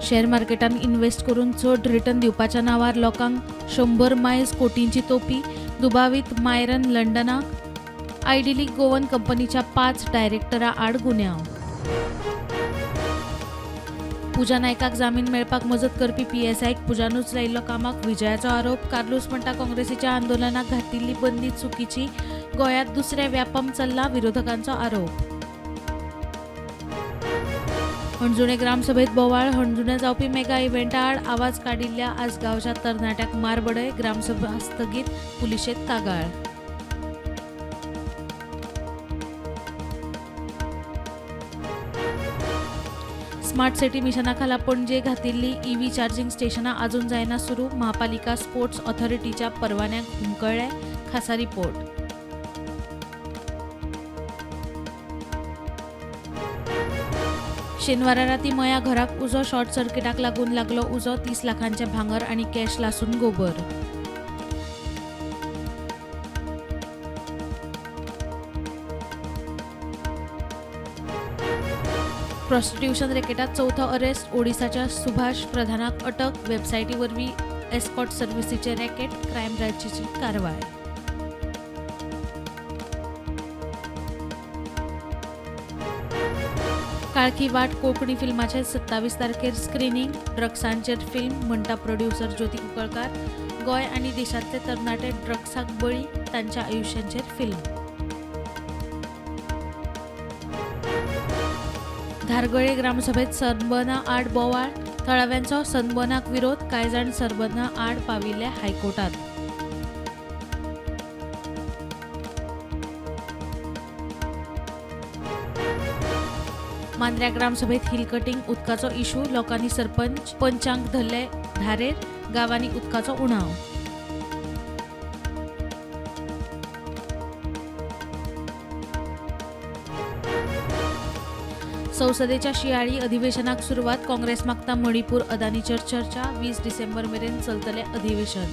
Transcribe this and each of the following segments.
Share मार्केटान invest करून चड रिटर्न दिवपाच्या नांवार लोकांक 100 मायज कोटींची तोपी. दुबावीत मायरन लंडनाक आयडिलीक गोवन कंपनीच्या 5 डायरेक्टरा आड गुन्यांव. पूजा नायकाक जामीन मेळपाक मजत करपी पीएसआयक पुजानूच लायिल्लो कामाक विजयाचो आरोप. कार्लूस म्हणटा काँग्रेसीच्या आंदोलनाक घातिल्ली बंदी चुकीची. गोंयांत दुसरें व्यापम चल्लां, विरोधकांचो आरोप. हणजुणे ग्रामसभेत बोवाळ. हणजुण्या जावपी मेगा इव्हेंटा आड आवाज काडिल्ल्या आसगांवच्या तरणाट्याक मारबडय. ग्रामसभा स्थगीत, पुलिशेंत कागाळ. स्मार्ट सिटी मिशनाखाला पणजे घातिल्ली ईव्ही चार्जिंग स्टेशनां अजून जायना सुरू. महापालिका स्पोर्ट्स ऑथॉरिटीच्या परवान्यांक हुमकळ्ळे. खासा रिपोर्ट. शेनवारा राती मया घराक उजो. शॉर्ट सर्किटाक लागून लागलो उजो. 30 लाखांचे भांगर आनी कॅश लासून गोबर. प्रॉस्टिट्यूशन रॅकेटात चवथो अरेस्ट. ओडिसाच्या सुभाष प्रधानाक अटक. वेबसायटी वरवीं एस्कॉर्ट सर्व्हिसीचे रॅकेट. क्रायम ब्रांचीची कारवाय. काळखी वाट कोंकणी फिल्माचें 27 तारखेर स्क्रिनींग. ड्रग्सांचेर फिल्म म्हणटा प्रोड्युसर ज्योती कुंकळकार. गोंय आनी देशांतले तरणाटे ड्रग्साक बळी, तांच्या आयुश्याचेर फिल्म. धारगळे ग्रामसभेत सनबर्ना आड बोवाळ. थळाव्यांचो सनबर्नाक विरोध. कांय जाण सनबर्ना आड पाविल्ले हायकोर्टात. मांद्र्या ग्रामसभेत हिल कटिंग उदकाचो इशू. लोकांनी सरपंच पंचांक धरले धारेर. गांवांनी उदकाचो उणाव. संसदेच्या शियाळी अधिवेशनाक सुरवात. काँग्रेस मागता मणिपूर अदानीचेर चर्चा. 20 डिसेंबर मेरेन चलतलें अधिवेशन.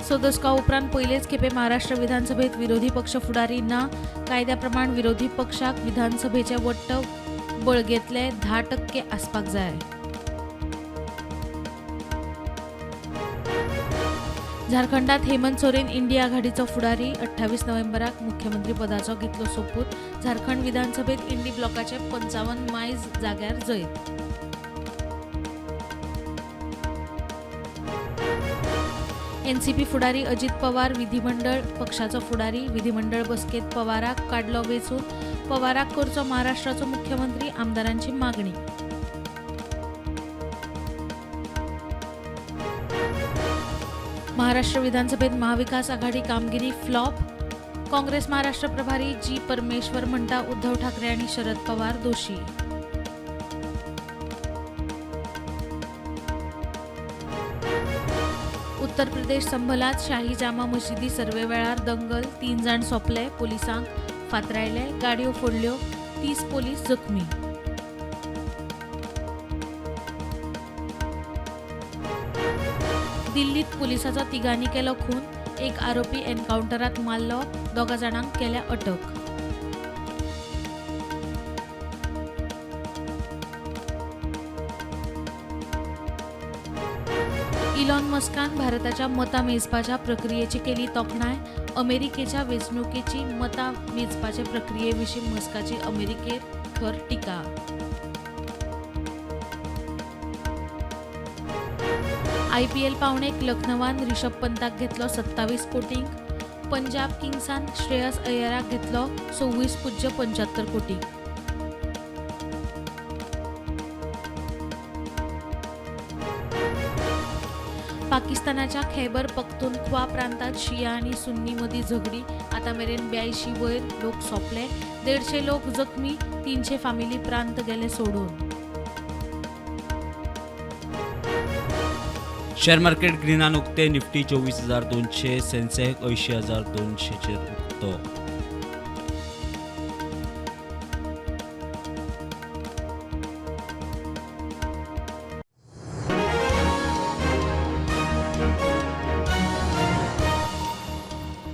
सदस्का उपरांत पयलेच खेपे महाराष्ट्र विधानसभेत विरोधी पक्ष फुडारी ना. कायद्या प्रमाण विरोधी पक्षाक विधानसभेचे वट्ट बळगेंतले 10% आसपाक जाय. झारखंडात हेमंत सोरेन इंडिया आघाडीचो फुडारी. 28 नोव्हेंबराक मुख्यमंत्रीपदाचो घेतलो सोपूत. झारखंड विधानसभेत इंडी ब्लॉकाचे 55 मायज जाग्यार जैत. एनसीपी फुडारी अजित पवार विधिमंडळ पक्षाचो फुडारी. विधिमंडळ बसकेत पवाराक काडलो वेंचून. पवाराक करचो महाराष्ट्राचो मुख्यमंत्री, आमदारांची मागणी. महाराष्ट्र विधानसभेत महाविकास आघाडी कामगिरी फ्लॉप. काँग्रेस महाराष्ट्र प्रभारी जी परमेश्वर म्हणटा उद्धव ठाकरे आणि शरद पवार दोषी. उत्तर प्रदेश संभलात शाही जामा मशिदी सर्वे वेळार दंगल. 3 जाण सोंपले. पोलिसांक फातरायले, गाडयो फोडल्यो. 30 पोलीस जखमी. दिल्लीत पोलिसाचो तिगांनी केलो खून. एक आरोपी एन्कावंटरात मारलो. 2 जाणांक केल्या अटक. इलॉन मस्कान भारताच्या मतां मेजपाच्या प्रक्रियेची केली तोखणाय. अमेरिकेच्या वेंचणुकेची मतां मेजपाचे प्रक्रिये विशीं मस्काची अमेरिकेर खर टिका. आयपीएल पावणेक लखनवान रिषभ पंताक घेतलो 27 कोटींक. पंजाब किंग्सान श्रेयस अय्यराक घेतलो 26.75 कोटींक. पाकिस्तानाच्या खैबर पख्तूनख्वा प्रांतात शिया आनी सुन्नी मदीं झगडी. आतां मेरेन 82 वयर लोक सोंपले, 150 लोक जखमी. 300 फामिली प्रांत गेले सोडून. शेअर मार्केट ग्रीनान उक्ते. निफ्टी 24,200, सेन्सेक्स 80,200चेर उक्तो.